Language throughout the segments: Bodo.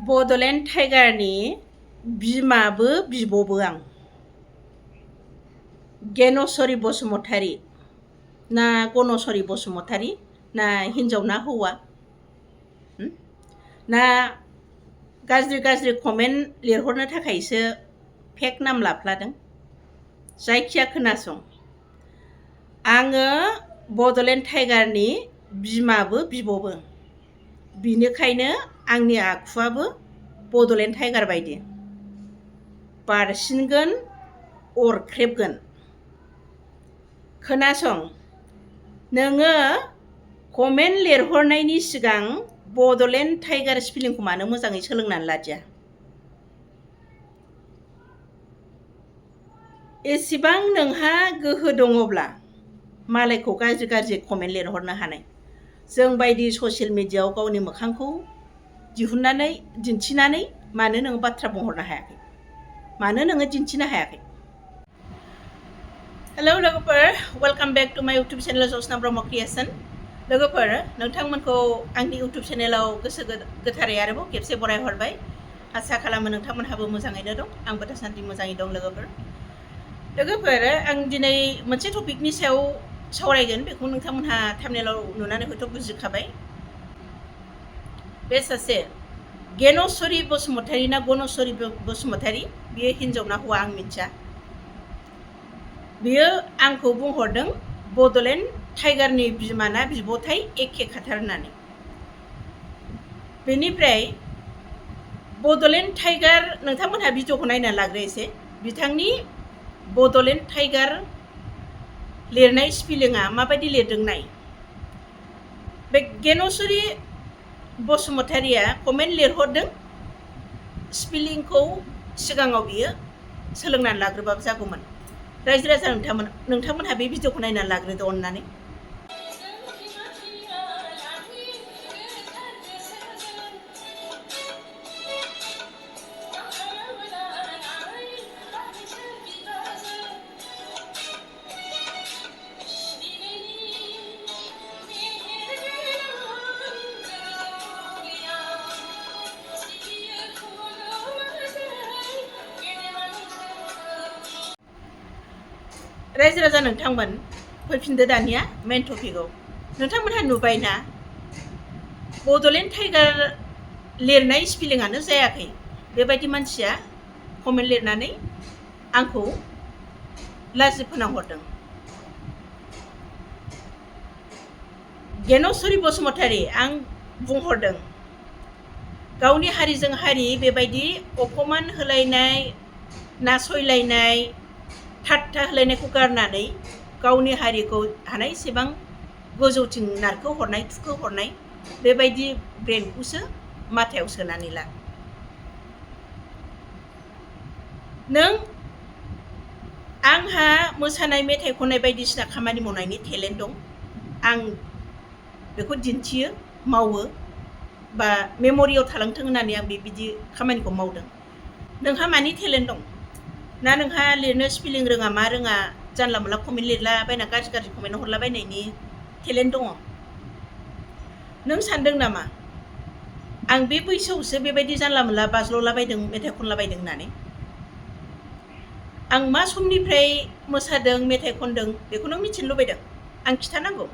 बड'लेण्ड टाइगारनि बिमाबो बिब'बो आं। गेन'सरी बसुमतारी ना गन'सरी बसुमतारी ना हिन्जाव ना हौवा ना गाज्रि गाज्रि कमेन्ट लिरहरनो थाखायसो फेक नाम लाफ्लादों। जायखिया खोनासं, आङो बड'लेण्ड टाइगारनि बिमाबो बिब'बो, बिनिखायनो आंनि आखुआबो बड'लेण्ड टाइगार बायदि बारसिनगोन, अरख्रेबगोन। खोनासं, नोङो कमेन्ट लिरहरनायनि सिगां बड'लेण्ड टाइगार स्पेलिंखौ मानो मोजाङै सोलोंनानै लादिया? एसेबां नोंहा गोहो दङब्ला मालायखौ गाज्रि गाज्रि कमेन्ट लिरहरनो हानाय, जों बायदि ससियेल मिडियाआव गावनि मोखांखौ दिहुननानै दिन्थिनानै मानो नोङो बाथ्रा बुंहरनो हायाखै? मानो नोङो दिन्थिनो हायाखै? हेलौ लोगोफोर, वेलकाम बेक टु माय इउटुब चेनेल जसना ब्रह्म क्रिएशन। लोगोफोर, नोंथांमोनखौ आंनि इउटुब चेनेलाव गोसो गोथारै आरोबाव खेबसे बरायहरबाय। आसा खालामो नोंथांमोनहाबो मोजाङैनो दं, आंबो दासान्दि मोजाङै दं। लोगोफोर, आं दिनै मोनसे टपिकनि सायाव सावरायगोन, बेखौ नोंथांमोनहा थाम्बनेलाव नुनानै हयथ' बुजिखाबाय। बे सासे गेन'सरी बसुमतारी ना गन'सरी बसुमतारी, बियो हिन्जाव ना हौवा आं मिथिया। बियो आंखौ बुंहरदों बड'लेण्ड टाइगारनि बिमा ना बिब'थाय एखे खाथार होननानै। बेनिफ्राय बड'लेण्ड टाइगार, नोंथांमोनहा भिडिअखौ नायनानै लाग्रो एसे। बिथांनि बड'लेण्ड टाइगार लिरनाय स्पेलिंआ माबायदि लिरदों नाय। बे गेन'सरी बसुमतारीया कमेन्ट लिरहरदों, स्पेलिंखौ सिगाङाव बियो सोलोंनानै लाग्रोबाबो जागौमोन। रायजो राजा नोंथांमोनहा बे भिडिअखौ नायनानै लाग्रोदो अननानै। रायजो राजा नोंथांमोन फैफिनदो दानिया मेन टपिकआव। नोंथांमोनहा नुबायना बड'लेण्ड टाइगार लिरनाय स्पेलिंआनो जायाखै। बेबायदि मानसिया कमेन्ट लिरनानै आंखौ लाजि फोनांहरदों। गेन'सरी बसुमतारी, आं बुंहरदों गावनि हारिजों हारि बेबायदि अपमान होलायनाय, नासयलायनाय, ठाट्टा होलायनायखौ गारनानै गावनि हारिखौ हानायसेबां गोजौथिं नारखोहरनाय, थुखोहरनाय, बेबायदि ब्रेनखौसो माथायाव सोनानै ला। नों आंहा मोसानाय, मेथाइ खननाय बायदिसिना खामानि मावनायनि टेलेन्ट दं। आं बेखौ दिन्थियो, मावो, बा मेम'रियाव थालांथों होननानै आं बेबायदि खामानिखौ मावदों। नोंहा मानि टेलेन्ट दं? ना नोंहा लिरनो स्पेलिं रोङा, मा रोङा, जानला मोनला कमेन्ट लिरलाबायना गाज्रि गाज्रि कमेन्ट हरलाबायनायनि टेलेन्ट दङ? नों सानदों नामा आं बे बैसोआवसो बेबायदि जानला मोनला बाज्ल'लाबायदों, मेथाइ खनलाबायदों होननानै? आं मा समनिफ्राय मोसादों, मेथाइ खनदों, बेखौ नों मिथिनो लुबैदों? आं खिन्थानांगौ?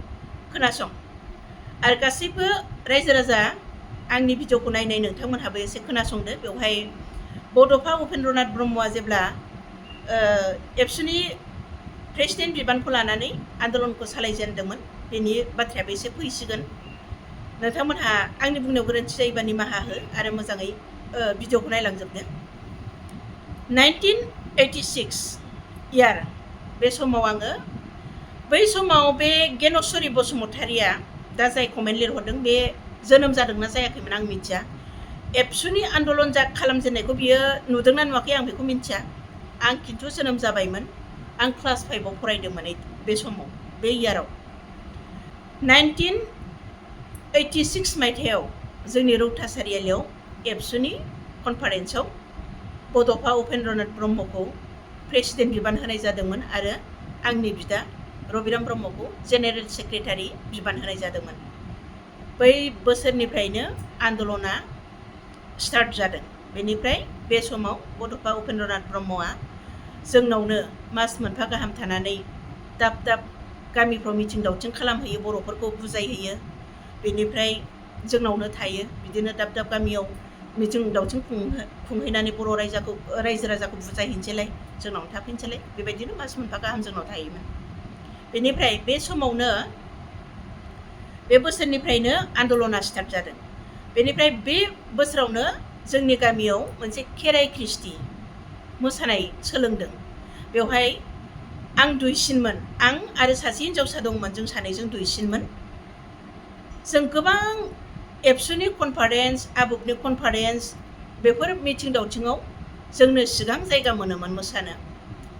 खोनासं। आरो गासैबो रायजो राजा आंनि भिडिअखौ नायनाय नोंथांमोनहाबो एसे खोनासंदो। बेवहाय बड'फा उपेन्द्रनाथ ब्रह्मआ जेब्ला एबसुनि प्रेसिडेन्ट बिबानखौ लानानै आन्दलनखौ सालायजेनदोंमोन, बेनि बाथ्रायाबो एसे फैसिगोन। नोंथांमोनहा आंनि बुंनायाव गोरोन्थि जायोबा निमाहा हो आरो मोजाङै भिडिअखौ नायलांजोबदो। 1986 इयार, बे समाव आङो, बै समाव बे गेन'सरी बसुमतारीया दा जाय कमेन्ट लिरहरदों, बे जोनोम जादोंना जायाखैमोन आं मिथिया। एबसुनि आन्दलन खालामजेननायखौ बियो नुदोंना नुवाखै आं बेखौ मिथिया। आं खिन्थु जोनोम जाबायमोन। आं क्लास 5आव फरायदोंमोन बे समाव, बे इयाराव। 1986 मायथाइयाव जोंनि रौता सारियालियाव एबसुनि कनफारेन्सआव बड'फा उपेन्द्रनाथ ब्रह्मखौ प्रेसिडेन्ट बिबान होनाय जादोंमोन आरो आंनि बिदा रबिराम ब्रह्मखौ जेनेरेल सेक्रेटारि बिबान होनाय जादोंमोन। बै बोसोरनिफ्रायनो आन्दलना स्टार्ट जादों। बेनिफ्राय बे समाव बड'फा उपेन्द्रनाथ ब्रह्मआ जोंनावनो मास मोनफा गाहाम थानानै दाब दाब गामिफ्राव मिथिं दावथिं खालामहैयो, बर'फोरखौ बुजायहैयो। बेनिफ्राय जोंनावनो थायो, बिदिनो दाब दाब गामियाव मिथिं दावथिं खुंहैनानै बर' रायजो राजाखौ बुजायहैनोसैलाय, जोंनावनो थाफैनोसैलाय, बेबायदिनो मास मोनफा गाहाम जोंनाव थायोमोन। बेनिफ्राय बे समावनो बे बोसोरनिफ्रायनो आन्दलना स्टार्ट जादों। बेनिफ्राय बे बोसोरावनो जोंनि गामियाव मोनसे खेराइ ख्रिस्टि मोसानाय सोलोंदों। बेवहाय आं दुइसिनमोन, आं आरो सासे हिन्जावसा दंमोन, जों सानैजों दुइसिनमोन। जों गोबां एबसुनि कनफारेन्स, आबुकनि कनफारेन्स, बेफोर मिथिं दावथिङाव जोंनो सिगां जायगा मोनोमोन मोसानो।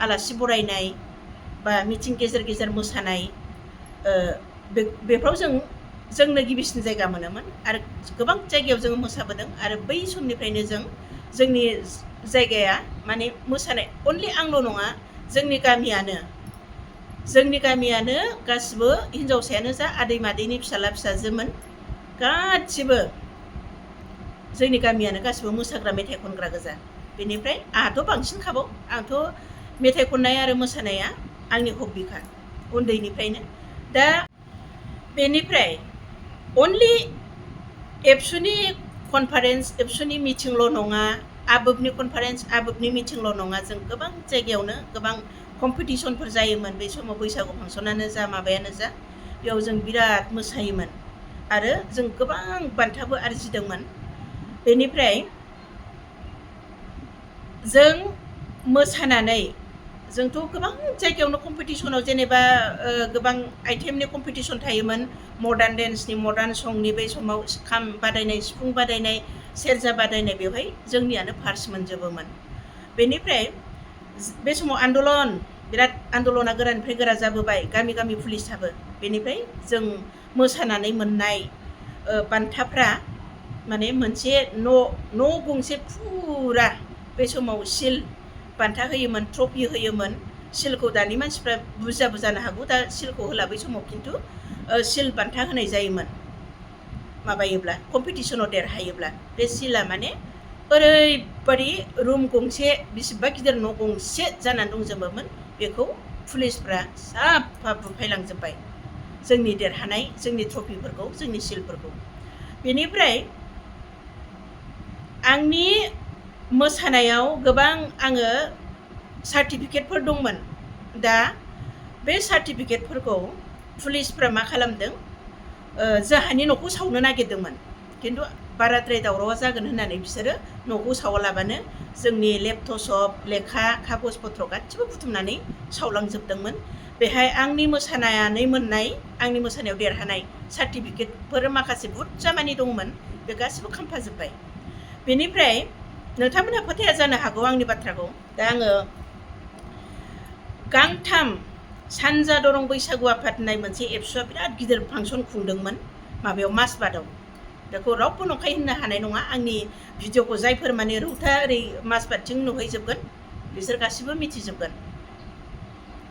आलासि बरायनाय बा मिथिं गेजेर गेजेर मोसानाय, बेफ्राव जोंनो गिबिसिन जायगा मोनोमोन आरो गोबां जायगायाव जोङो मोसाबोदों। आरो बै समनिफ्रायनो जोंनि जायगाया माने मोसानाय, अनलि आंल' नङा, जोंनि गामियानो गासिबो हिन्जावसायानो जा आदै मादैनि फिसाला फिसाजोमोन, गासिबो जोंनि गामियानो गासिबो मोसाग्रा मेथाइ खनग्रा गोजा। बेनिफ्राय आंहाथ' बांसिनखाबाव, आंथ' मेथाइ खननाय आरो मोसानाया आंनि हबिखा उन्दैनिफ्रायनो। दा बेनिफ्राय अनलि एबसुनि कनफारेन्स, एबसुनि मिथिंल' नङा, आबुकनि कनफारेन्स, आबुकनि मिथिंल' नङा, जों गोबां जायगायावनो गोबां कम्पिटिसनफोर जायोमोन। बे समाव बैसागु फांसनानो जा माबायानो जा, बेयाव जों बिराद मोसायोमोन आरो जों गोबां बान्थाबो आरजिदोंमोन। बेनिफ्राय जों मोसानानै जोंथ' गोबां जायगायावनो कम्पिटिसनाव, जेनेबा गोबां आइटेमनि कम्पिटिसन थायोमोन, मडार्न डेन्सनि, मडार्न संनि, बै समाव खाम बादायनाय, सिफुं बादायनाय, सेरजा बादायनाय, बेवहाय जोंनियानो फार्स्ट मोनजोबोमोन। बेनिफ्राय बे समाव बिराद आन्दलना गोरानिफ्राय गोरा जाबोबाय, गामि गामि पुलिसाबो। बेनिफ्राय जों मोसानानै मोननाय बान्थाफ्रा माने मोनसे न' गंसे फुरा, बे समाव सिल बान्था होयोमोन, ट्रफि होयोमन। सिलखौ दानि मानसिफ्रा बुरजाबो जानो हागौ, दा सिलखौ होला। बै समाव खिन्थु सिल बान्था होनाय जायोमोन माबायोब्ला, कम्पिटिसनाव देरहायोब्ला। बे सिला माने ओरैबादि रुम गंसे, बेसेबा गिदिर न' गंसे जानानै दंजोबोमोन। बेखौ पुलिसफ्रा साफा बुफायलांजोब्बाय, जोंनि देरहानाय, जोंनि ट्रफिफोरखौ, जोंनि सिलफोरखौ। बेनिफ्राय आंनि मोसानायाव गोबां आङो सार्टिफिकेटफोर दंमोन। दा बे सार्टिफिकेटफोरखौ पुलिसफ्रा मा खालामदों, जोंहानि न'खौ सावनो नागिरदोंमोन, खिन्थु बाराद्राय दावरावा जागोन होननानै बिसोरो न'खौ सावालाबानो जोंनि लेपटप, लेखा, कागज पत्र गासिबो बुथुमनानै सावलांजोबदोंमोन। बेहाय आंनि मोसानायाव देरहानाय सार्टिफिकेटफोर माखासे बुरजा मानि दंमोन, बे गासिबो खामफाजोब्बाय। बेनिफ्राय नोंथांमोनहा फोथाया जानो हागौ आंनि बाथ्राखौ, दा आङो गांथाम सानजा दरं बैसागु आफाद होननाय मोनसे एबसुआ बिराद गिदिर फांसन खुंदोंमोन माबायाव, माजबादआव। बेखौ रावबो नंखाय होननो हानाय नङा। आंनि भिडिअखौ जायफोर माने रौता ओरै माजबादथिं नुहैजोबगोन, बिसोर गासिबो मिथिजोबगोन,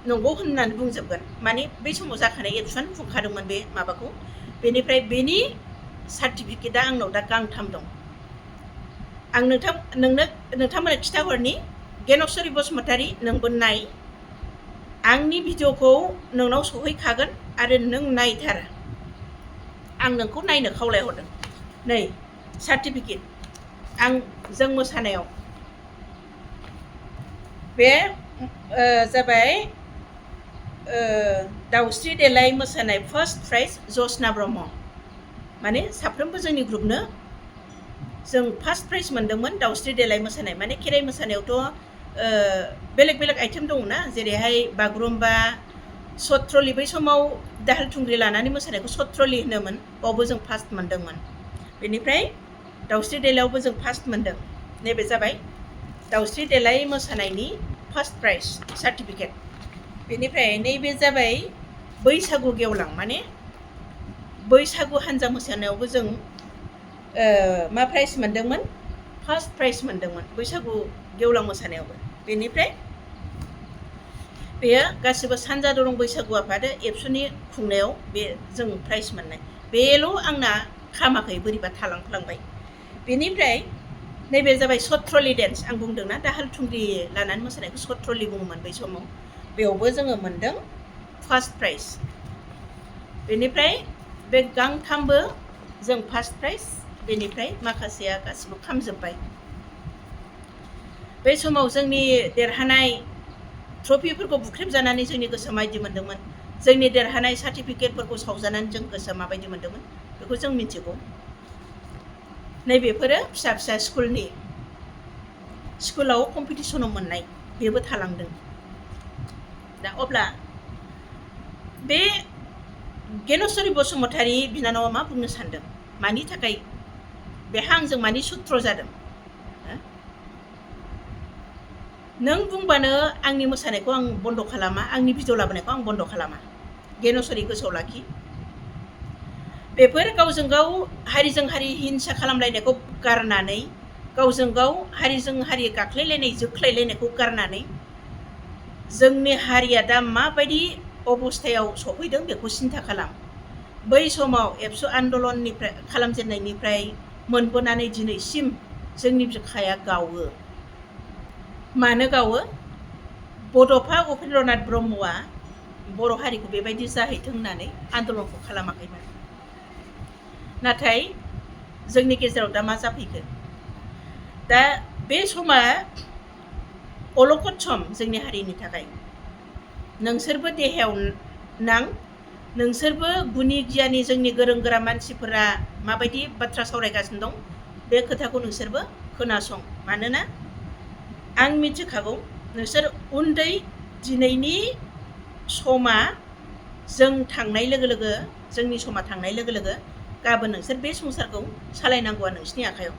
नंगौ होननानै बुंजोबगोन। माने बै समाव जाखानाय एबसुआनो खुंखादोंमोन बे माबाखौ। बेनिफ्राय बेनि सार्टिफिकेटआ आंनाव दा गांथाम दं। आं नोंथांमोननो खिथाहरनि, गेनस्वरी बसुमतारी, नोंबो नाय, आंनि भिडिअखौ नोंनाव सहैखागोन आरो नों नायथार। आं नोंखौ नायनो खावलायहरदों। नै सार्टिफिकेट, जों मोसानायाव बे जाबाय दाउस्रि देलाय मोसानाय फार्स्ट प्राइज जसना ब्रह्म, माने साफ्रोमबो जोंनि ग्रुपनो जों फार्स्ट प्राइज मोनदोंमोन दाउस्रि देलाय मोसानाय। माने खेराइ मोसानायावथ' बेलेग बेलेग आइटेम दङ ना, जेरैहाय बागुरुम्बा, सत्रलि, बै समाव दाहाल थुंग्रि लानानै मोसानायखौ सत्रलि होनोमोन, बावबो जों फार्स्ट मोनदोंमोन। बेनिफ्राय दाउस्रि देलायावबो जों फार्स्ट मोनदों। नैबे जाबाय दाउस्रि देलाय मोसानायनि फार्स्ट प्राइज सार्टिफिकेट। बेनिफ्राय नैबे जाबाय बैसागु गेवलां, माने बैसागु हान्जा मोसानायावबो जों मा प्राइज मोनदोंमोन, फार्स्ट प्राइज मोनदोंमोन बैसागु गेवलां मोसानायावबो। बेनिफ्राय बेयो गासिबो सानजा दरं बैसागु आफाद एबसुनि खुंनायाव बे जों प्राइज मोननाय। बेल' आंना खामाखै, बोरैबा थालांफ्लांबाय। बेनिफ्राय नैबे जाबाय सत्रलि डेन्स आं बुंदोंना दाहाल थुंग्रि लानानै मोसानायखौ सत्रलि बुङोमोन बै समाव बेयावबो जोङो मोनदों फार्स्ट प्राइज बेनिफ्राय बे गांथामबो जों फार्स्ट प्राइज बेनिफ्राय माखासेया गासिबो खामजोब्बाय बे समाव जोंनि देरहानाय ट्रफिफोरखौ बुख्रेबजानानै जोंनि गोसोआ माबायदि मोन्दोंमोन जोंनि देरहानाय सार्टिफिकेटफोरखौ सावजानानै जों गोसोआ माबायदि मोन्दोंमोन बेखौ जों मिथिगौ नैबेफोरो फिसा फिसा स्कुलाव कम्पिटिसनाव मोननाय बेबो थालांदों दा अब्ला बे गेन'सरी बसुमतारी बिनानावा मा बुंनो सानदों मानि थाखाय बेहा आंजों मानि सुत्र जादों नों बुंबानो आंनि मोसानायखौ आं बन्द खालामा आंनि भिडिअ लाबोनायखौ आं बन्द खालामा गेन'सरी गोसोआव लाखि बेफोर गावजों गाव हारिजों हारि हिंसा खालामलायनायखौ गारनानै गावजों गाव हारिजों हारि गाख्लायलायनाय जोख्लायलायनायखौ गारनानै जोंनि हारिया दा माबायदि अबस्थायाव सफैदों बेखौ सिन्था खालाम बै समाव एबसु आन्दलननिफ्राय खालामजेननायनिफ्राय मोनबोनानै दिनैसिम जोंनि बिखाया गावो मानो गावो बड'फा उपेन्द्रनाथ ब्रह्मआ बर' हारिखौ बेबायदि जाहैथों होननानै आन्दलनखौ खालामाखैमोन नाथाय जोंनि गेजेराव दा मा जाफैखो दा बे समा अलखद सम जोंनि हारिनि थाखाय नोंसोरबो देहायाव नां नोंसोरबो गुनि गियानि जोंनि गोरों गोरा मानसिफोरा माबायदि बाथ्रा सावरायगासिनो दं बे खोथाखौ नोंसोरबो खोनासं मानोना आं मिथिखागौ नोंसोर उन्दै दिनैनि समा जों थांनाय लोगो लोगो जोंनि समा थांनाय लोगो लोगो गाबोन नोंसोर बे संसारखौ सालायनांगौआ नोंसिनि आखायाव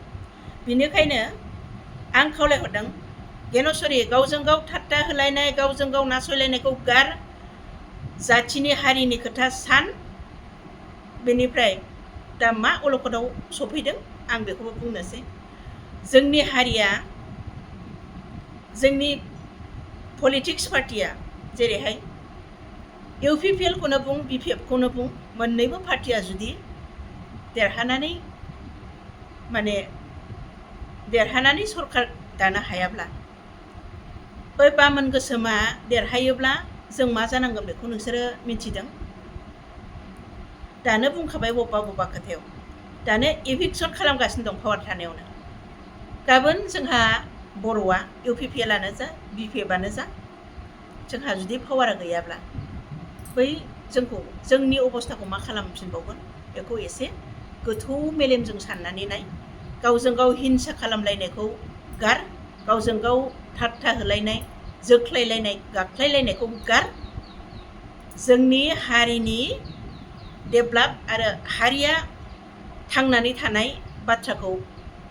बेनिखायनो आं खावलायहरदों गेन'सरी गावजों गाव ठाट्टा होलायनाय गावजों गाव नासयलायनायखौ गार जाथिनि हारिनि खोथा सान बेनिफ्राय दा मा अलखदाव सफैदों आं बेखौबो बुंनोसै जोंनि हारिया जोंनि पलिटिक्स पार्टिया जेरैहाय UPPL खौनो बुं BPF खौनो बुं मोननैबो पार्टिया जुदि देरहानानै सरकार दानो हायाब्ला बै बामोन गोसोमा देरहायोब्ला जों मा जानांगोन बेखौ नोंसोरो मिथिदों दानो बुंखाबाय बबेबा खोथायाव दानो इभिक्सन खालामगासिनो दं पावार थानायावनो गाबोन जोंहा बर'आ UPPL आनो जा BPF आनो जा जोंहा जुदि पावारा गैयाब्ला बै जोंनि अबस्थाखौ मा खालामफिनबावगोन बेखौ एसे गोथौ मेलेमजों साननानै नाय गावजों गाव हिंसा खालामलायनायखौ गार गावजों गाव ठाट्टा होलायनाय जोख्लायलायनाय गाख्लायलायनायखौ गार जोंनि हारिनि डेभेलप आरो हारिया थांनानै थानाय बाथ्राखौ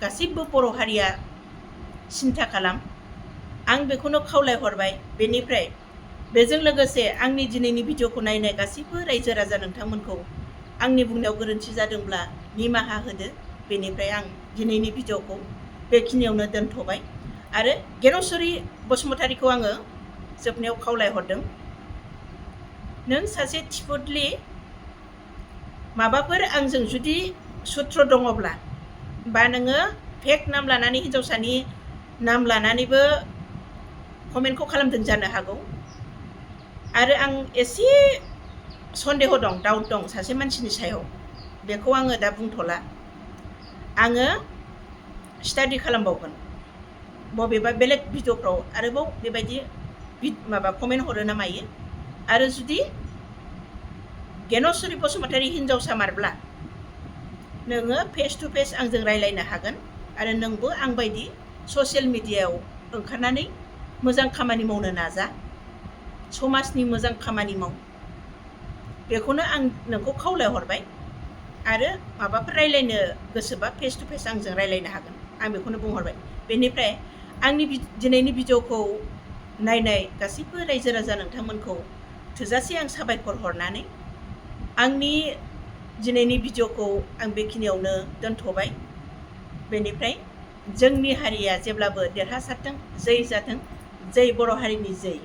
गासैबो बर' हारिया सिन्था खालाम आं बेखौनो खावलायहरबाय बेनिफ्राय बेजों लोगोसे आंनि दिनैनि भिडिअखौ नायनाय गासैबो रायजो राजा नोंथांमोनखौ आंनि बुंनायाव गोरोन्थि जादोंब्ला निमाहा होदो बेनिफ्राय आं दिनैनि भिडिअखौ बेखिनियावनो दोनथ'बाय आरो गेन'सरी बसुमतारीखौ आङो जोबनायाव खावलायहरदों नों सासे थिफुदलि माबाफोर आंजों जुदि सुत्र दङब्ला बा नोङो फेक नाम लानानै हिन्जावसानि नाम लानानैबो कमेन्टखौ खालामदों जानो हागौ आरो आं एसे सन्देह दं डाउट दं सासे मानसिनि सायाव बेखौ आङो दा बुंथ'ला आङो स्टाडि खालामबावगोन बबेबा बेलेग भिडिअफ्राव आरोबाव बेबायदि कमेन्ट हरो ना मायो आरो जुदि गेन'सरी बसुमतारी हिन्जावसा मारब्ला नोङो फेस टु फेस आंजों रायलायनो हागोन आरो नोंबो आंबायदि ससियेल मिडियायाव ओंखारनानै मोजां खामानि मावनो नाजा समाजनि मोजां खामानि माव बेखौनो आं नोंखौ खावलायहरबाय आरो माबाफोर रायलायनो गोसोबा फेस टु फेस आंजों रायलायनो हागोन आं बेखौनो बुंहरबाय बेनिफ्राय आंनि दिनैनि भिडिअखौ नायनाय गासैबो रायजो राजा नोंथांमोनखौ थोजासे आं साबायखर हरनानै आंनि दिनैनि भिडिअखौ आं बेखिनियावनो दोनथ'बाय बेनिफ्राय जोंनि हारिया जेब्लाबो देरहासारथों जै जाथों जै बर' हारिनि जै